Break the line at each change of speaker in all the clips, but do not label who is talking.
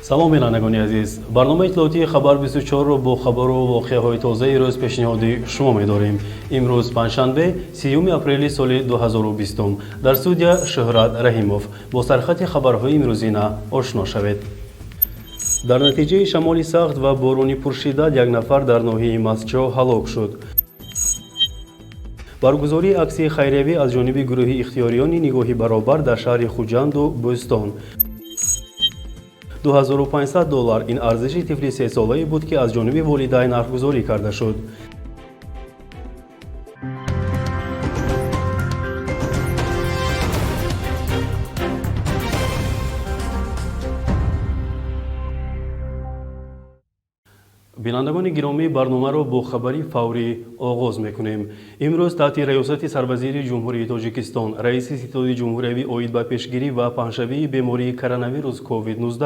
Салом, бинандагони азиз. Барномаи иттилоотии «Хабар 24-ро бо хабару воқеаҳои тозаи рӯз пешниҳоди шумо медорем. Имрӯз панҷшанбе, 30 апрели соли 2020. Дар студия Шӯҳрат Раҳимов. Бо сархати хабарҳои имрӯзина ошно шавед. Дар натиҷаи шамоли сахт ва борони пуршиддат як нафар дар ноҳияи Мастчоҳ ҳалок шуд. Баргузории аксияи хайриявӣ аз ҷониби гурӯҳи ихтиёриёни «Нигоҳи баробар» дар шаҳри Хуҷанду Бӯстон. 2500 доллар — ин арзиши тифли сесолае буд, ки аз ҷониби волидайн нархгузорӣ карда шуд. Бинандагони гиромӣ, барномаро бо хабари фаврӣ оғоз мекунем. Имрӯз таҳти раёсати сарвазири Ҷумҳурии Тоҷикистон, раиси Ситоди ҷумҳуриявӣ оид ба пешгирӣ ва паҳншавии бемории коронавирус COVID-19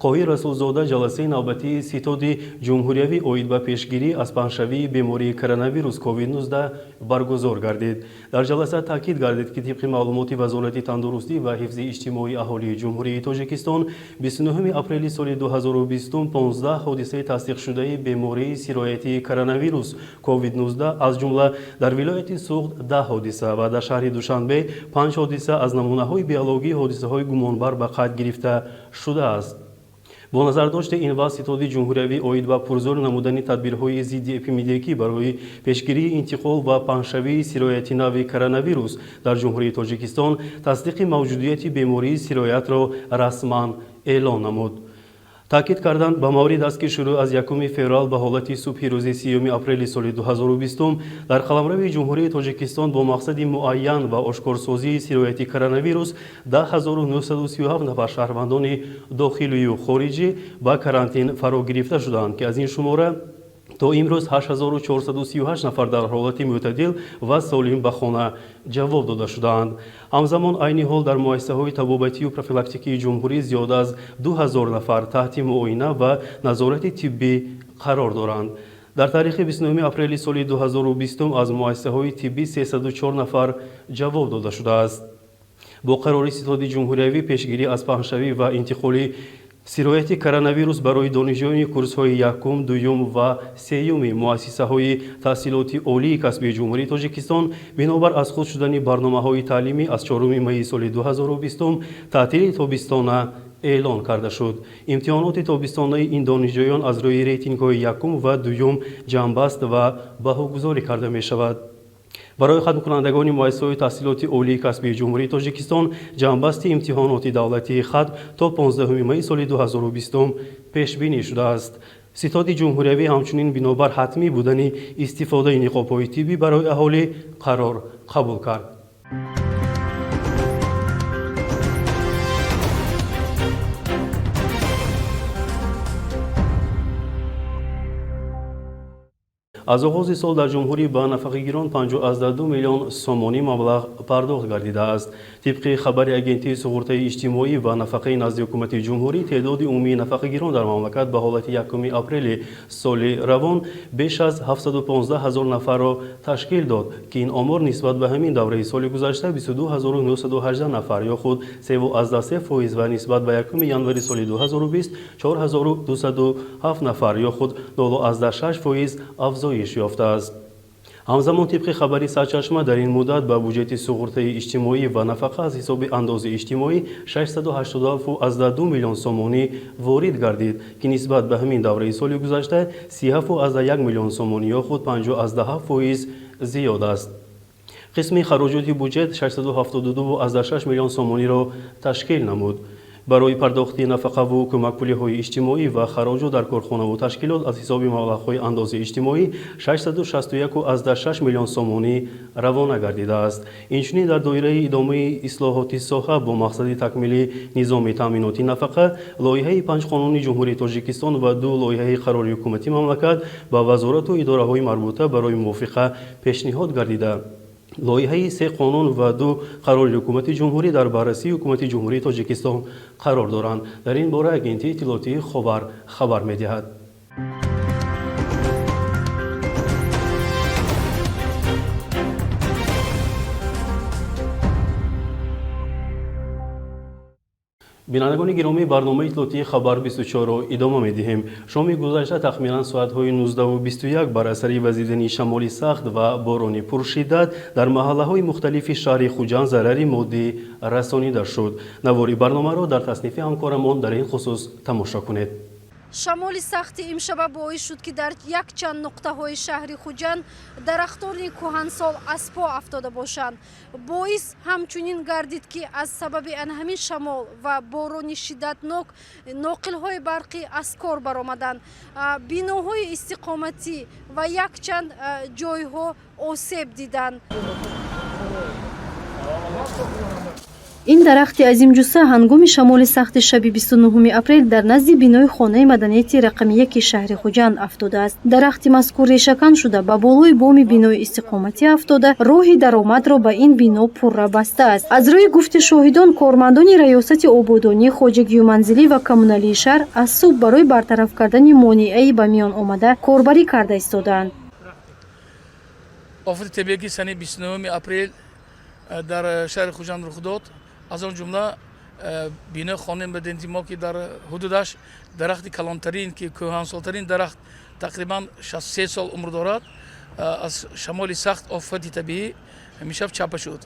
Қоҳир Расулзода ҷаласаи навбатии Ситоди ҷумҳуриявӣ оид ба пешгирӣ аз паҳншавии бемории коронавирус COVID-19 баргузор гардид. Дар ҷаласа таъкид гардид, ки тибқи маълумоти Вазорати тандурустӣ ва ҳифзи иҷтимоии аҳолии Ҷумҳурии Тоҷикистон, 29 апрели соли 2020 15 ҳодисаи тасдиқшудаи бемории сироятии коронавирус COVID-19, аз ҷумла дар вилояти Суғд 10 ҳодиса ва дар шаҳри Душанбе 5 ҳодиса аз намунаҳои биологии ҳодисаҳои гумонбар ба қайд гирифта шудааст. Бо назардошти ин вазъ, Ситоди ҷумҳуриявӣ оид ба пурзӯр намудани тадбирҳои зидди эпидемикӣ барои пешгирии интиқол ва паҳншавии сирояти нави коронавирус дар Ҷумҳурии Тоҷикистон тасдиқи мавҷудияти бемории сироятро расман эълон намуд. Таъкид кардан ба маврид аст, ки шурӯъ аз 1 феврал ба ҳолати субҳи рӯзи 30 апрели соли 2020 дар қаламрави Ҷумҳурии Тоҷикистон бо мақсади муайян ва ошкорсозии сирояти коронавирус 10 937 нафар шаҳрвандони дохилию хориҷӣ ба карантин фаро гирифта шуданд, ки аз ин шумора то имрӯз 8438 нафар дар ҳолати мӯътадил ва солим ба хона ҷавоб дода шудаанд. Ҳамзамон, айни ҳол дар муассисаҳои табобатию профилактикии ҷумҳурӣ зиёда аз 2000 нафар таҳти муоина ва назорати тиббӣ қарор доранд. Дар таърихи 29 апрели соли 2020 аз муассисаҳои тиббӣ 304 нафар ҷавоб дода шудааст. Бо қарори Ситоди ҷумҳуриявӣ пешгирӣ аз паҳншавӣ ва интиқоли сирояти коронавирус барои донишҷӯёни курсҳои якум, дуюм ва сеюми муассисаҳои таҳсилоти олии касбии Ҷумҳурии Тоҷикистон бинобар аз худ шудани барномаҳои таълимӣ аз 4 майи соли 2020 таътили тобистона эълон карда шуд. Имтиҳоноти тобистонаи ин донишҷӯён аз рӯи рейтингҳои якум ва дуюм ҷамъбаст ва баҳогузорӣ карда мешавад. Барои хатмкунандагони муассисаҳои таҳсилоти олии касбии Ҷумҳурии Тоҷикистон ҷамъбасти имтиҳоноти давлатии хатм то 15 майи соли 2020 пешбинӣ шудааст. Ситоди ҷумҳуриявӣ ҳамчунин бинобар ҳатмӣ будани истифодаи ниқобҳои тиббӣ барои аҳолӣ қарор қабул кард. Аз оғози сол дар ҷумҳурӣ ба нафақагирон 52 миллион сомонӣ маблағ пардохт гардидааст. Тибқи хабари Агентии суғуртаи иҷтимоӣ ва нафақаи назди Ҳукумати ҷумҳурӣ, теъдоди умумии нафақагирон дар мамлакат ба ҳолати 1 апрели соли равон беш аз 715 ҳазор нафарро ташкил дод, ки ин омор нисбат ба ҳамин давраи соли гузашта 22 918 нафар ё худ 3,3% ва нисбат ба 1 январи соли 2020 4207 нафар ё худ 0,6% афзоиш ёфтааст. Ҳамзамон, тибқи хабари сарчашма, дар ин муддат ба буҷети суғуртаи иҷтимоӣ ва нафақа аз ҳисоби андози иҷтимоӣ 687,2 миллион сомонӣ ворид гардид, ки нисбат ба ҳамин давраи соли гузашта 37,1 миллион сомонӣ ё худ 50,7% зиёд аст. Қисми хароҷоти буҷет 672,6 миллион сомониро ташкил намуд. Барои пардохти нафақаву кӯмакпулиҳои иҷтимоӣ ва хароҷот дар корхонаву ташкилот аз ҳисоби маблағҳои андози иҷтимоӣ 661,6 миллион сомонӣ равона гардидааст. Инчунин, дар доираи идомаи ислоҳоти соҳа бо мақсади такмили низоми таъминоти нафақа лоиҳаи панҷ қонуни Ҷумҳурии Тоҷикистон ва ду лоиҳаи қарори ҳукумати мамлакат ба вазорату идораҳои марбута барои мувофиқа пешниҳод гардида, лоиҳаи се қонун ва ду қарори Ҳукумати ҷумҳурӣ дар баррасии Ҳукумати Ҷумҳурии Тоҷикистон қарор доранд. Дар ин бора Агентии иттилоотии «Ховар» хабар медиҳад. Бинандагони гиромӣ, барномаи иттилоотии Хабар 24-ро идома медиҳем. Шоми гузашта тахминан соатҳои 19:21 бар асари вазидани шамоли сахт ва борони пуршиддат дар маҳаллаҳои мухталифи шаҳри Хуҷанд зарари моддӣ расонида шуд. Навори барномаро дар таснифи ҳамкорамон дар ин хусус тамошо кунед.
Шамоли сахти имшаба боис шуд, ки дар якчанд нуқтаҳои шаҳри Хуҷанд дарахтони кӯҳансол аз по афтода бошанд. Боис ҳамчунин гардид, ки аз сабаби ана ҳамин шамол ва борони шиддатнок ноқилҳои барқӣ аз кор баромаданд, биноҳои истиқоматӣ ва якчанд ҷойҳо осеб диданд.
Ин дарахти азимҷусса ҳангоми шамоли сахти шаби 29 апрел дар назди бинои хонаи маданияти рақами 1 шаҳри Хуҷанд афтодааст. Дарахти мазкур решакан шуда, ба болои боми бинои истиқоматӣ афтода, роҳи даромадро ба ин бино пурра бастааст. Аз рӯи гуфти шоҳидон, кормандони раёсати ободонӣ, хоҷагию манзилӣ ва коммуналии шаҳр аз субҳ барои бартараф кардани монеаи ба миён омада корбарӣ карда истодаанд.
Офати табиӣ, ки санаи 29 апрел дар шаҳри Хуҷанд рух дод, аз он ҷумла бинои хонаи маданияти мо, ки дар ҳудудаш дарахти калонтарин, ки кӯҳансолтарин дарахт, тақрибан 63 сол умр дорад, аз шамоли сахт, офати табиӣ ҳамишаб чапа шуд.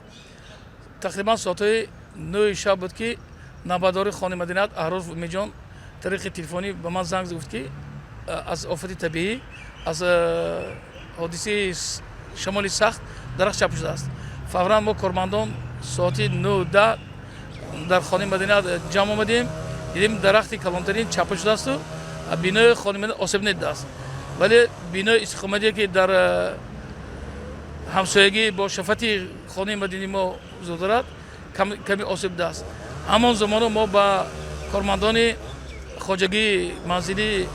Тақрибан соатҳои 9 шаб буд, ки навбатдори хонаи маданият Аҳроров Умедҷон тариқи телефонӣ ба ман занг гуфт, ки аз офати табиӣ, аз ҳодисаи шамоли сахт дарахт чапа шудааст. Фавран мо кормандон соати 9:10 дар хонаи маданият ҷамъ омадем. Дидем, дарахти калонтарин чапа шудаасту бинои хонаи маданият осеб надидааст, вале бинои истиқоматие, ки дар ҳамсоягӣ бо шафати хонаи мадании мо ҳузур дорад, каме осеб дидааст. Ҳамон замоно мо ба кормандони хоҷагии манзилии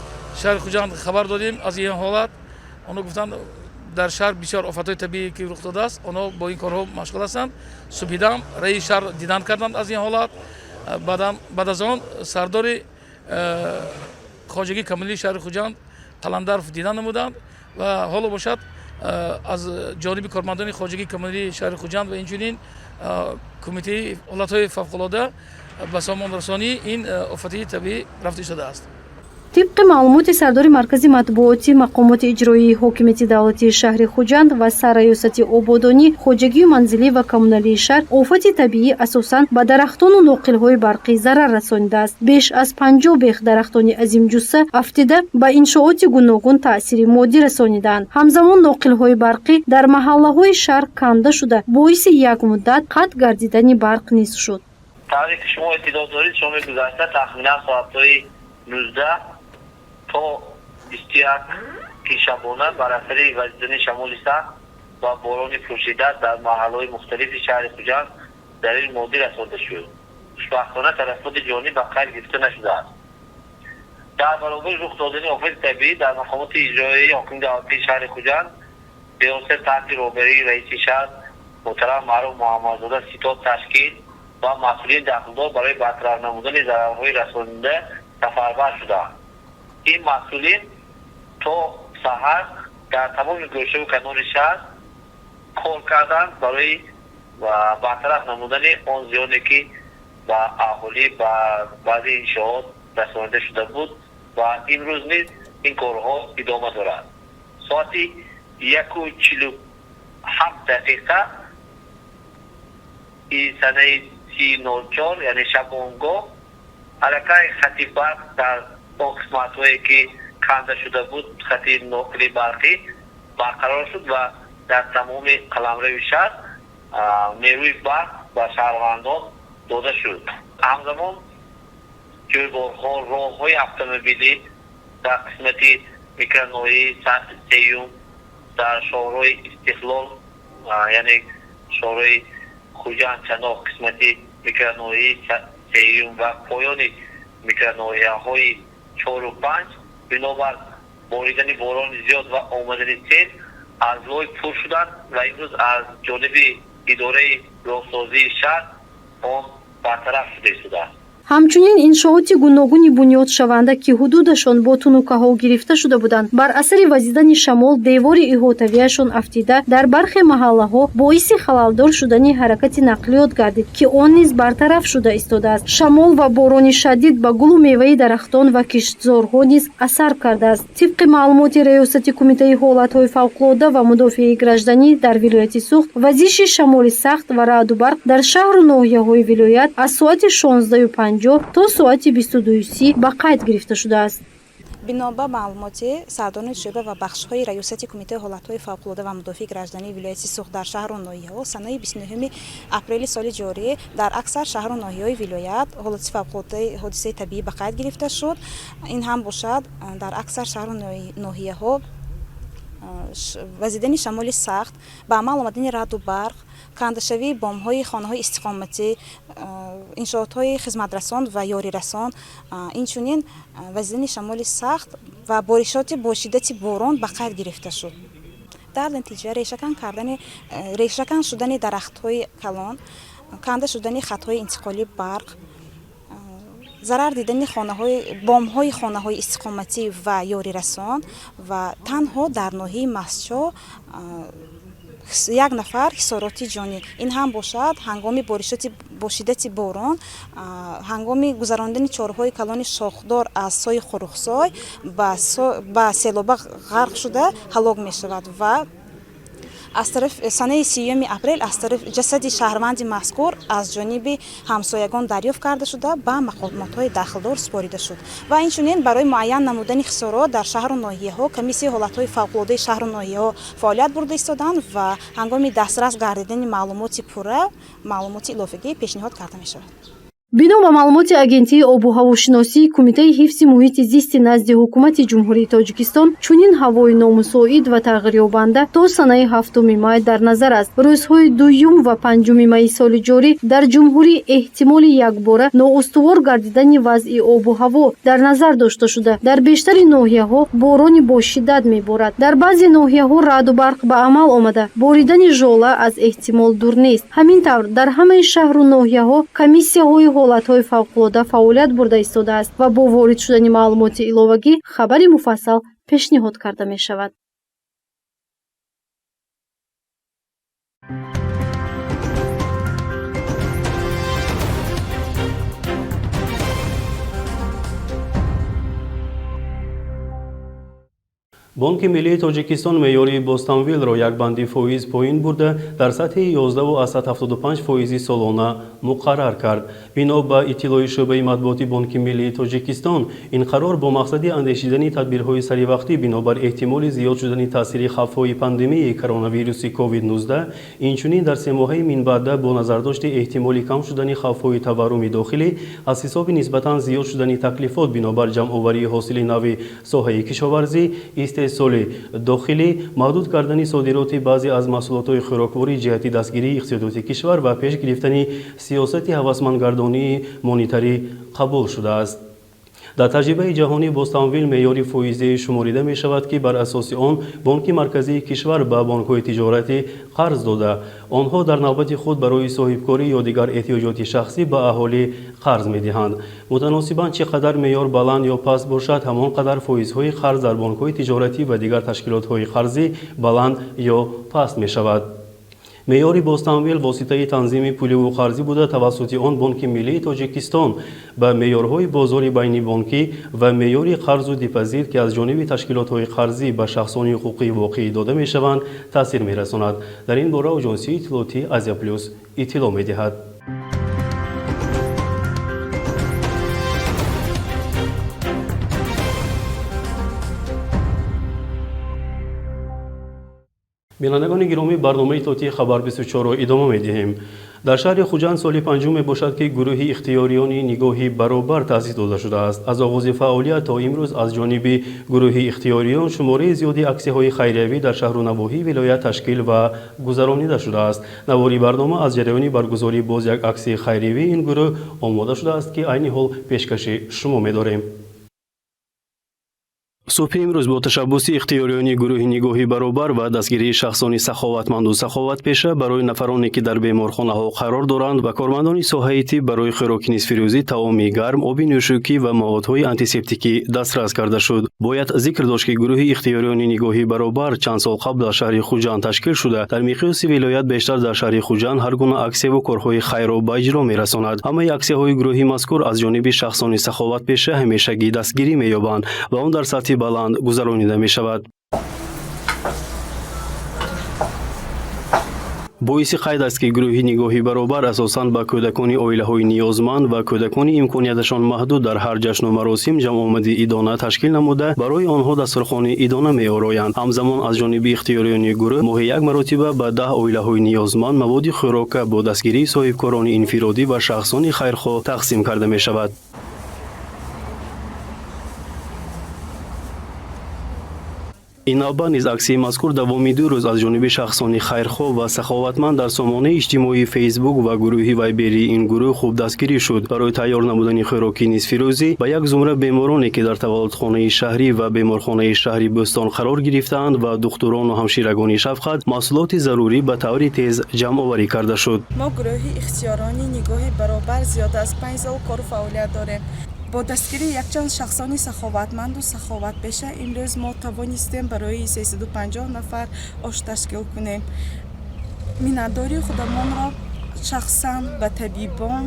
шаҳри Хуҷанд хабар додем аз ин ҳолат. Онҳо гуфтанд, дар шаҳр бисёр офатҳои табиӣ ки рух додааст, онҳо бо ин корҳо машғул ҳастанд. Субҳидам раиси шаҳр дидан карданд аз ин ҳолат. Баъд аз он сардори хоҷагии коммуналии шаҳри Хуҷанд Қаландаров дидан намуданд ва ҳоло бошад, аз ҷониби кормандони хоҷагии коммуналии шаҳри Хуҷанд ва инчунин кумитаи ҳолатҳои фавқулода ба сомонрасонии ин офатии табиӣ рафта истодааст.
Тибқи маълумоти сардори маркази матбуоти мақомоти иҷроии ҳокимияти давлатии шаҳри Хуҷанд ва сарраёсати ободонӣ, хоҷагию манзилӣ ва коммуналии шаҳр, офати табиӣ асосан ба дарахтону ноқилҳои барқӣ зарар расонидааст. Беш аз 50 бех дарахтони азимҷусса афтида, ба иншооти гуногун таъсири моддӣ расонидаанд. Ҳамзамон ноқилҳои барқӣ дар маҳаллаҳои шаҳр канда шуда, боиси як муддат қатъ гардидани барқ низ шуд.
Тавре ки шумо иттилоъ дорид, шоми гузашта тахминан соатҳои 19 то 21 ки шабона бар асари вазидани шамоли сахт ва борони пуршиддат дар маҳаллаҳои мухталифи шаҳри Хуҷанд зарари моддӣ расонда шуд. Хушбахтона, талафоти ҷонӣ ба қайд гирифта нашудааст. Дар баробари рух додани офати табиӣ дар мақомоти иҷроияи ҳокими давлатии шаҳри Хуҷанд, бевосита таҳти роҳбарии раиси шаҳр муҳтарам Маъруф Муҳаммадзода, ситод ташкил ва масъулини дахлдор барои бартараф намудани зарарҳои расонида сафарбар шудаанд. Ин масъулин то саҳар дар тамоми гӯшаву канори шаҳр кор карданд барои бартараф намудани он зиёне, ки ба аҳолӣ, ба баъзе иншоот расонида шуда буд, ва имрӯз низ ин корҳо идома дорад. Соати 1:47 и санаи 30.04, яъне шабонгоҳ, аллакай хати барқ дар он қисматҳое, ки канда шуда буд, хати ноқили барқӣ барқарор шуд ва дар тамоми қаламрави шаҳр нерӯи барқ ба шаҳрвандон дода шуд. Ҳамзамон ҷӯйборҳо, роҳҳои автомобилӣ дар қисмати микроноҳияи сеюм, дар шоҳрои Истиқлол, яъне шоҳрои Хуҷанд Чаноқ, қисмати микроноҳияи сеюм ва поёни микроноҳияҳои 4-у 5, бинобар боридани борони зиёд ва омадани сел аз лой пур шуданд ва имрӯз аз ҷониби идораи роҳсозии шаҳр он бартараф шуда истодааст.
Ҳамчунин иншооти гуногуни бунёдшаванда, ки ҳудудашон бо тунукаҳо гирифта шуда буданд, бар асари вазидани шамол девори иҳотавиашон афтида, дар бархе маҳаллаҳо боиси халалдор шудани ҳаракати нақлиёт гардид, ки он низ бартараф шуда истодааст. Шамол ва борони шадид ба гулу меваи дарахтон ва киштзорҳо низ асар кардааст. Тибқи маълумоти Раёсати Кумитаи ҳолатҳои фавқулодда ва мудофиаи гражданӣ дар вилояти Суғд, вазиши шамоли сахт ва раъду барқ дар шаҳру ноҳияҳои вилоят аз соати 16:50 то соати 22:30 ба қайд гирифта шудааст.
Бино ба маълумоти сардорони шӯъба ва бахшҳои Раёсати Кумитаи ҳолатҳои фавқулодда ва мудофиаи граждании вилояти Суғд дар шаҳру ноҳияҳо санаи 29 апрели соли ҷорӣ дар аксар шаҳру ноҳияҳои вилоят ҳолати фавқулоддаи ҳодисаи табиӣ ба қайд гирифта шуд. Ин ҳам бошад, дар аксар шаҳру ноҳияҳо вазидани шамоли сахт, ба амал омадани раъду барқ, кандашавии бомҳои хонаҳои истиқоматӣ, иншоотҳои хизматрасон ва ёрирасон, инчунин вазидани шамоли сахт ва боришоти бо шиддати борон ба қайд гирифта шуд. Дар натиҷа решакан шудани дарахтҳои калон, канда шудани хатҳои интиқолии барқ, зарар дидани бомҳои хонаҳои истиқоматӣ ва ёрирасон ва танҳо дар ноҳияи Мастчоҳ як нафар ҳисороти ҷонӣ. Ин ҳам бошад, ҳангоми боришоти бо шиддати борон, ҳангоми гузарондани чорҳои калони шохдор аз сои Хурухсой ба селоба ғарқ шуда ҳалок мешавад ва аз тараф санаи 30 апрел аз тараф ҷасади шаҳрванди мазкур аз ҷониби ҳамсоягон дарёфт карда шуда, ба мақомотҳои дахлдор супорида шуд. Ва инчунин барои муайян намудани хисорот дар шаҳру ноҳияҳо комиссияи ҳолатҳои фавқулоддаи шаҳру ноҳияҳо фаъолият бурда истоданд ва ҳангоми дастрас гардидани маълумоти пурра маълумоти иловагӣ пешниҳод карда мешавад.
Бино ба маълумоти Агентии обу ҳавошиносии Кумитаи ҳифзи муҳити зисти назди Ҳукумати Ҷумҳурии Тоҷикистон, чунин ҳавои номусоид ва тағйирёбанда то санаи 7 май дар назар аст. Рӯзҳои 2 ва 5 майи соли ҷорӣ дар ҷумҳурӣ эҳтимоли якбора ноустувор гардидани вазъи обу ҳаво дар назар дошта шуда, дар бештари ноҳияҳо борони бошиддат меборад. Дар баъзе ноҳияҳо раъду барқ ба амал омада, боридани жола аз эҳтимол дур нест. Ҳамин тавр, дар ҳамаи шаҳру ноҳияҳо комиссияҳои ҳолатҳои фавқулодда фаъолият бурда истодааст ва бо ворид шудани маълумоти иловагӣ хабари муфассал пешниҳод карда мешавад.
Бонки Миллии Тоҷикистон меъёри бозтамвилро як банди фоиз поин бурда, дар сатҳи 11,75 фоизи солона муқаррар кард. Бино ба иттилои шӯъбаи матбуоти Бонки Миллии Тоҷикистон, ин қарор бо мақсади андешидани тадбирҳои саривақтӣ бинобар эҳтимоли зиёд шудани таъсири хавфҳои пандемияи коронавируси COVID-19, инчунин дар семоҳаи минбаъда бо назардошти эҳтимоли кам шудани хавфҳои таварруми дохилӣ аз ҳисоби нисбатан зиёд шудани таклифот бинобар ҷамъоварии ҳосили нави соҳаи кишоварзӣ, истеҳсоли дохилӣ, маҳдуд кардани содироти баъзе аз маҳсулотҳои хӯрокворӣ ҷиҳати дастгирии иқтисодиёти кишвар ва пеш гирифтани сиёсати ҳавасмандгардонии монетарӣ қабул шудааст. Дар таҷрибаи ҷаҳонӣ бозтамвил меъёри фоизие шуморида мешавад, ки бар асоси он Бонки Марказии кишвар ба бонкҳои тиҷоратӣ қарз дода, онҳо дар навбати худ барои соҳибкорӣ ё дигар эҳтиёҷоти шахсӣ ба аҳолӣ қарз медиҳанд. Мутаносибан чӣ қадар меъёр баланд ё паст бошад, ҳамон қадар фоизҳои қарз дар бонкҳои тиҷоратӣ ва дигар ташкилотҳои қарзӣ баланд ё паст мешавад. Меъёри бозтамвил воситаи танзими пуливу қарзӣ буда, тавассути он Бонки Миллии Тоҷикистон ба меъёрҳои бозори байнибонкӣ ва меъёри қарзу депозит, ки аз ҷониби ташкилотҳои қарзӣ ба шахсони ҳуқуқии воқеӣ дода мешаванд, таъсир мерасонад. Дар ин бора Оҷонсии иттилоотӣ Азия Плюс иттилоъ медиҳад. Бинандагони гиромӣ, барномаи иттилоотии Хабар 24-ро идома медиҳем. Дар шаҳри Хуҷанд соли панҷум мебошад, ки гурӯҳи ихтиёриёни нигоҳи баробар таъсис дода шудааст. Аз оғози фаъолият то имрӯз аз ҷониби гурӯҳи ихтиёриён шумораи зиёди аксияҳои хайриявӣ дар шаҳру навоҳии вилоят ташкил ва гузаронида шудааст. Навори барнома аз ҷараёни баргузории боз як аксияи хайриявии ин гурӯҳ омода шудааст, ки айни ҳол пешкаши шумо медорем. Субҳи имрӯз бо ташаббуси ихтиёриёни гурӯҳи нигоҳи баробар ва дастгирии шахсони саховатманду саховатпеша барои нафароне, ки дар беморхонаҳо қарор доранд ва кормандони соҳаи тиб барои хӯроки нисфирӯзӣ, таоми гарм, оби нӯшокӣ ва маводҳои антисептикӣ дастрас карда шуд. Бояд зикр дошт, ки гурӯҳи ихтиёриёни нигоҳи баробар чанд сол қабл дар шаҳри Хуҷанд ташкил шуда, дар миқёси вилоят, бештар дар шаҳри Хуҷанд ҳар гуна аксияву корҳои хайрро ба иҷро мерасонад. Ҳамаи аксияҳои гурӯҳи мазкур аз ҷониби шахсони саховатпеша ҳамешагӣ дастгирӣ меёбанд ва он дар сатҳи баланд гузаронида мешавад. Боиси қайд аст, ки гурӯҳи нигоҳи баробар асосан ба кӯдакони оилаҳои ниёзманд ва кӯдакони имконияташон маҳдуд дар ҳар ҷашну маросим ҷамъомади идона ташкил намуда, барои онҳо дастурхони идона меороянд. Ҳамзамон аз ҷониби ихтиёриёни гурӯҳ моҳи як маротиба ба 10 оилаҳои ниёзманд маводи хӯрока бо дастгирии соҳибкорони инфиродӣ ва шахсони хайрхоҳ тақсим карда мешавад. Ин навбат низ аксияи мазкур давоми 2 рӯз аз ҷониби шахсони хайрхоҳ ва саховатманд дар сомонаи иҷтимоии Фейсбук ва гурӯҳи Вайберии ин гурӯҳ хуб дастгирӣ шуд. Барои тайёр намудани хӯроки нисфирӯзӣ ба як зумра бемороне, ки дар таваллудхонаи шаҳрӣ ва беморхонаи шаҳри Бӯстон қарор гирифтаанд ва духтурону ҳамширагони шафқат маҳсулоти зарурӣ ба таври тез ҷамъоварӣ карда шуд.
Мо гурӯҳи ихтиёрони нигоҳи баробар зиёда аз 5 сол кору фаъолият дорем. Бо дастгирии якчанд шахсони саховатманду саховатпеша имрӯз мо тавонистем барои 350 нафар ош ташкил кунем. Миннатдории худамонро шахсан ба табибон,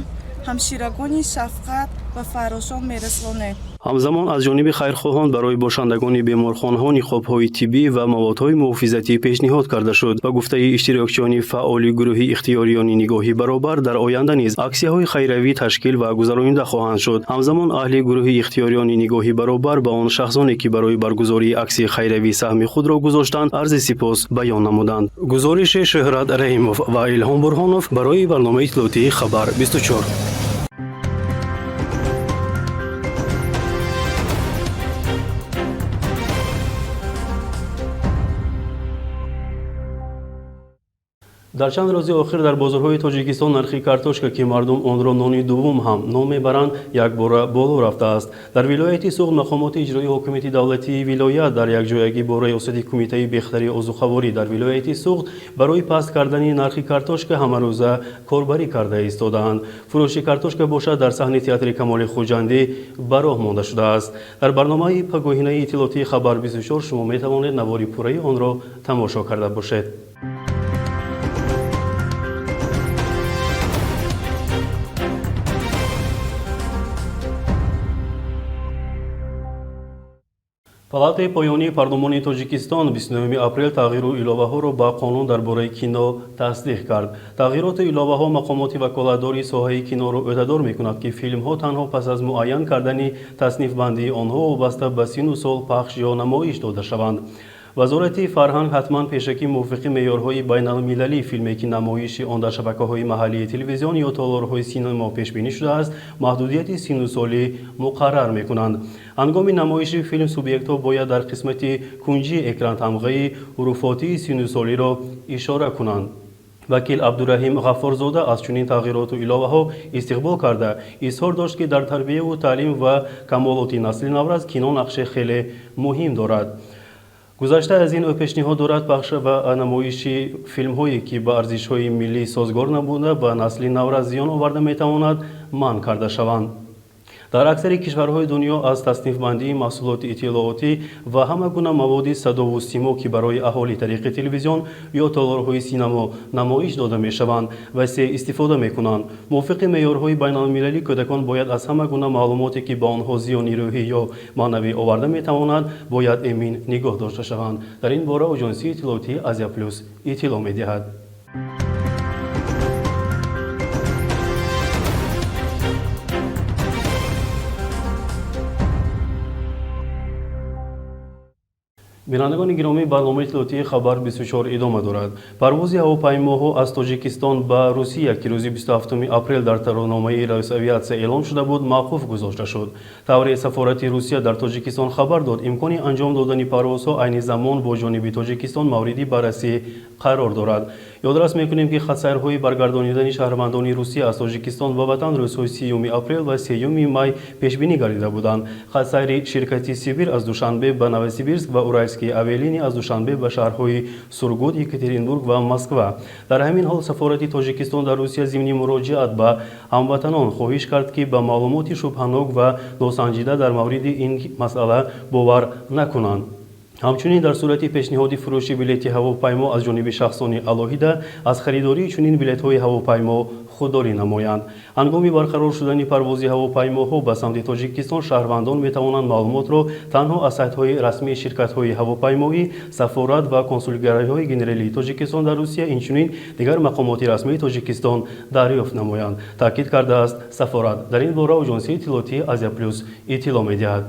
ҳамширагони шафқат ва фаррошон мерасонем.
Ҳамзамон аз ҷониби хайрхоҳон барои бошандагони беморхонаҳо ниқобҳои тиббӣ ва маводҳои муҳофизатӣ пешниҳод карда шуд. Ба гуфтаи иштирокчиёни фаъоли гурӯҳи ихтиёриёни нигоҳи баробар, дар оянда низ аксияҳои хайравӣ ташкил ва гузаронида хоҳанд шуд. Ҳамзамон аҳли гурӯҳи ихтиёриёни нигоҳи баробар ба он шахсоне, ки барои баргузории аксияи хайравӣ саҳми худро гузоштанд, арзи сипос баён намуданд. Гузориши Шӯҳрат Раҳимов ва Илҳом Бурҳонов барои барномаи иттилоотии Хабар 24. Дар чанд рӯзи охир дар бозорҳои Тоҷикистон нархи картошка, ки мардум онро нони дуввум ҳам ном мебаранд, якбора боло рафтааст. Дар вилояти Суғд мақомоти иҷроии ҳокимияти давлатии вилоят дар якҷоягӣ бо раёсати кумитаи бехатарии озуқаворӣ дар вилояти Суғд барои паст кардани нархи картошка ҳамарӯза корбарӣ карда истодаанд. Фурӯши картошка бошад, дар саҳни театри Камоли Хуҷандӣ ба роҳ монда шудааст. Дар барномаи пагоҳинаи иттилоотии Хабар 24 шумо метавонед навори пурраи онро тамошо карда бошед. Палатаи поёнии парлумони Тоҷикистон 29 апрел тағйиру иловаҳоро ба қонун дар бораи кино тасдиқ кард. Тағйироту иловаҳо мақомоти ваколатдори соҳаи киноро ӯҳдадор мекунад, ки филмҳо танҳо пас аз муайян кардани таснифбандии онҳо вобаста ба сину сол пахш ё намоиш дода шаванд. Вазорати фарҳанг ҳатман пешакӣ мувофиқи меъёрҳои байналмилалӣ филме, ки намоиши он дар шабакаҳои маҳаллии телевизион ё толорҳои синемо пешбинӣ шудааст, маҳдудияти сину солӣ муқаррар мекунанд. Ҳангоми намоиши филм субъектҳо бояд дар қисмати кунҷии экран тамғаи ҳуруфотии сину солиро ишора кунанд. Вакил Абдураҳим Ғаффорзода аз чунин тағйироту иловаҳо истиқбол карда, изҳор дошт, ки дар тарбияву таълим ва камолоти насли наврас кино нақши хеле муҳим дорад. Гузашта аз ин, ӯ пешниҳод дорад пахш ва намоиши филмҳое, ки ба арзишҳои миллӣ созгор набуда, ба насли наврас зиён оварда метавонад, манъ карда шаванд. Дар аксари кишварҳои дунё аз таснифбандии маҳсулоти иттилоотӣ ва ҳама гуна маводи садову симо, ки барои аҳолӣ тариқи телевизион ё толорҳои синамо намоиш дода мешаванд, васеъ истифода мекунанд. Мувофиқи меъёрҳои байналмилалӣ, кӯдакон бояд аз ҳама гуна маълумоте, ки ба онҳо зиёни рӯҳӣ ё маънавӣ оварда метавонад, бояд эмин нигоҳ дошта шаванд. Дар ин бора оҷонсии иттилоотии Азия Плюс иттилоъ медиҳад. Бинандагони гиромӣ, барномаи иттилоотии Хабар 24 идома дорад. Парвози ҳавопаймоҳо аз Тоҷикистон ба Русия, ки рӯзи 27 апрел дар тарономаи Росавиатсия эълон шуда буд, мавқуф гузошта шуд. Тавре сафорати Русия дар Тоҷикистон хабар дод, имкони анҷом додани парвозҳо айни замон бо ҷониби Тоҷикистон мавриди баррасӣ қарор дорад. Ёдрас мекунем, ки хатсайрҳои баргардонидани шаҳрвандони Русия аз Тоҷикистон ба ватан рӯзҳои 30 апрел ва 3 май пешбинӣ гардида буданд. Хатсайри ширкати Сибир аз Душанбе ба Новосибирск ва Уральские авиалинии аз Душанбе ба шаҳрҳои Сургут, Екатеринбург ва Москва. Дар ҳамин ҳол сафорати Тоҷикистон дар Русия зимни муроҷиат ба ҳамватанон хоҳиш кард, ки ба маълумоти шубҳанок ва носанҷида дар мавриди ин масъала бовар накунанд. Ҳамчунин дар сурати пешниҳоди фурӯши билети ҳавопаймо аз ҷониби шахсони алоҳида аз харидории чунин билетҳои ҳавопаймо худдорӣ намоянд. Ҳангоми барқарор шудани парвози ҳавопаймоҳо ба самти Тоҷикистон шаҳрвандон метавонанд маълумотро танҳо аз сайтҳои расмии ширкатҳои ҳавопаймоӣ, сафорат ва консулгариҳои генералии Тоҷикистон дар Русия, инчунин дигар мақомоти расмии Тоҷикистон дарёфт намоянд, таъкид кардааст сафорат. Дар ин бора оҷонсии иттилоотии Азия Плюс иттилоъ медиҳад.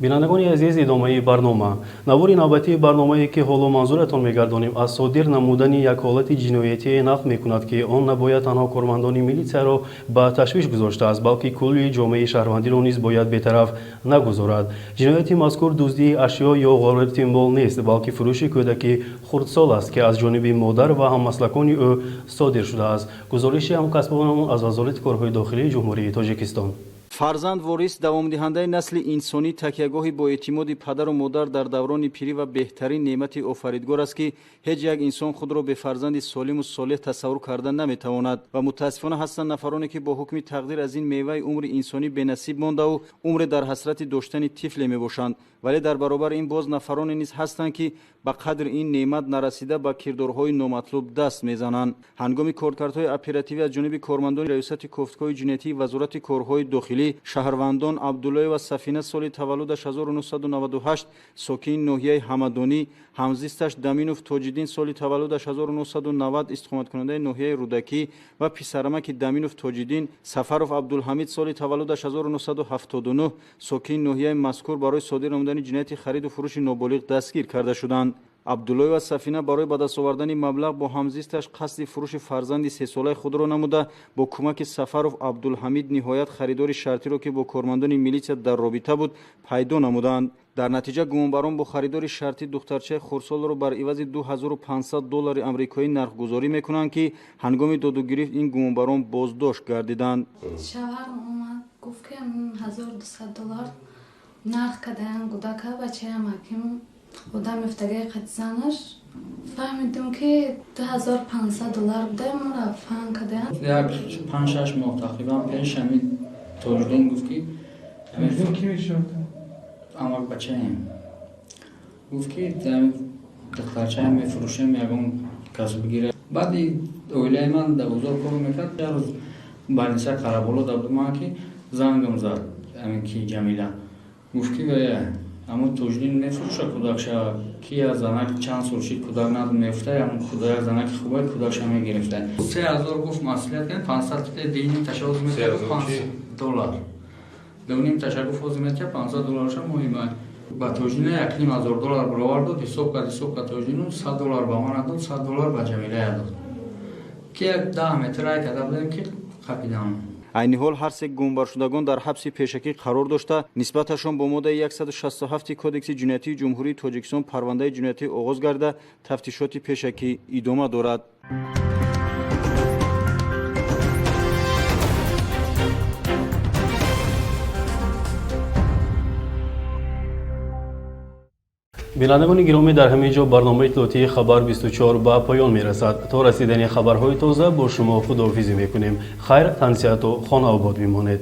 Бинандагони азиз, идомаи барнома. Навори навбатии барномае, ки ҳоло манзуратон мегардонем, аз содир намудани як ҳолати ҷиноятие нақл мекунад, ки он набояд танҳо кормандони милитсияро ба ташвиш гузоштааст, балки кулли ҷомеаи шаҳрвандиро низ бояд бетараф нагузорад. Ҷинояти мазкур дуздии ашё ё ғорати мол нест, балки фурӯши кӯдаки хурдсол аст, ки аз ҷониби модар ва ҳаммаслакони ӯ содир шудааст. Гузориши ҳамкасбонамон аз Вазорати корҳои дохилии Ҷумҳурии Тоҷикистон.
Фарзанд ворис, давомдиҳандаи насли инсонӣ, такягоҳи боэътимоди падару модар дар даврони пирӣ ва беҳтарин неъмати офаридгор аст, ки ҳеҷ як инсон худро бе фарзанди солиму солеҳ тасаввур карда наметавонад. Ва мутаассифона ҳастанд нафароне, ки бо ҳукми тақдир аз ин меваи умри инсонӣ бенасиб мондаву умре дар ҳасрати доштани тифле мебошанд. Вале дар баробари ин боз нафароне низ ҳастанд, ки ба қадри ин неъмат нарасида ба кирдорҳои номатлуб даст мезананд. Ҳангоми коркардҳои оперативӣ аз ҷониби кормандони раёсати кофтгоҳи ҷиноятии Вазорати корҳои дохилӣ шаҳрвандон Абдуллоева Сафина, соли таваллудаш 1998, сокини ноҳияи Ҳамадонӣ, ҳамзисташ Даминов Тоҷиддин, соли таваллудаш 1990, истиқоматкунандаи ноҳияи Рӯдакӣ ва писарамаки Даминов Тоҷиддин Сафаров Абдулҳамид, соли таваллудаш 1979, сокини ноҳияи мазкур барои содир намудани ҷинояти хариду фурӯши ноболиғ дастгир карда шуданд. Абдуллоева Сафина барои ба даст овардани маблағ бо ҳамзисташ қасди фурӯши фарзанди сесолаи худро намуда, бо кӯмаки Сафаров Абдулҳамид ниҳоят харидори шартиро, ки бо кормандони милитсия дар робита буд, пайдо намуданд. Дар натиҷа гумонбарон бо харидори шартӣ духтарчаи хурдсолро бар ивази 2500 доллари амрикоӣ нархгузорӣ мекунанд, ки ҳангоми додугирифт ин гумонбарон боздошт гардиданд.
Шавҳарам омад, гуфт, ки 1200 доллар нарх кардаян гудака, бачаям ҳаким одам ёфтагаи қати занаш. Фаҳмидем, ки 2500 доллар буда, моро фаҳм кардаян.
Як 5-6 моҳ тақрибан пеш ҳамин Тоҷиддин гуфт, ки амак бачаем гуфт, ки духтарчаем мефурӯшем, ягон кас бигира. Баъди оилаи ман дар бозор кор мекард. Як рӯз больница Қараболо да будам, ки зангам зад ҳамин ки Ҷамила, гуфт, ки ҳамун Тоҷиддин мефурӯша кӯдакша, ки я занак чанд сол шид, кӯдак мефта, ҳамун як занаки хубай кӯдакша мегирифта. 3000 гуфт, маслиҳат кардем, 500 диним таша ҳозир метия, 5 доллар дуним таша гуфт, ҳозир метия 500 долларша моҳима. Ба Тоҷиддин 1500 доллар баровар дод. Ҳисоб кард, ҳисоб кард, Тоҷиддину 100 доллар ба мана дод, 100 доллар ба Ҷамилая дод, ки як 10 метр рай карда будем, ки қапидам.
Айни ҳол ҳар се гумонбаршудагон дар ҳабси пешакӣ қарор дошта, нисбаташон бо моддаи 167 Кодекси ҷиноятии Ҷумҳурии Тоҷикистон парвандаи ҷиноятӣ оғоз гарда, тафтишоти пешакӣ идома дорад.
Бинандагони гиромӣ, дар ҳамин ҷо барномаи иттилоотии Хабар 24 ба поён мерасад. То расидани хабарҳои тоза бо шумо худоҳофизӣ мекунем. Хайр, тансиҳату хонаобод бимонед.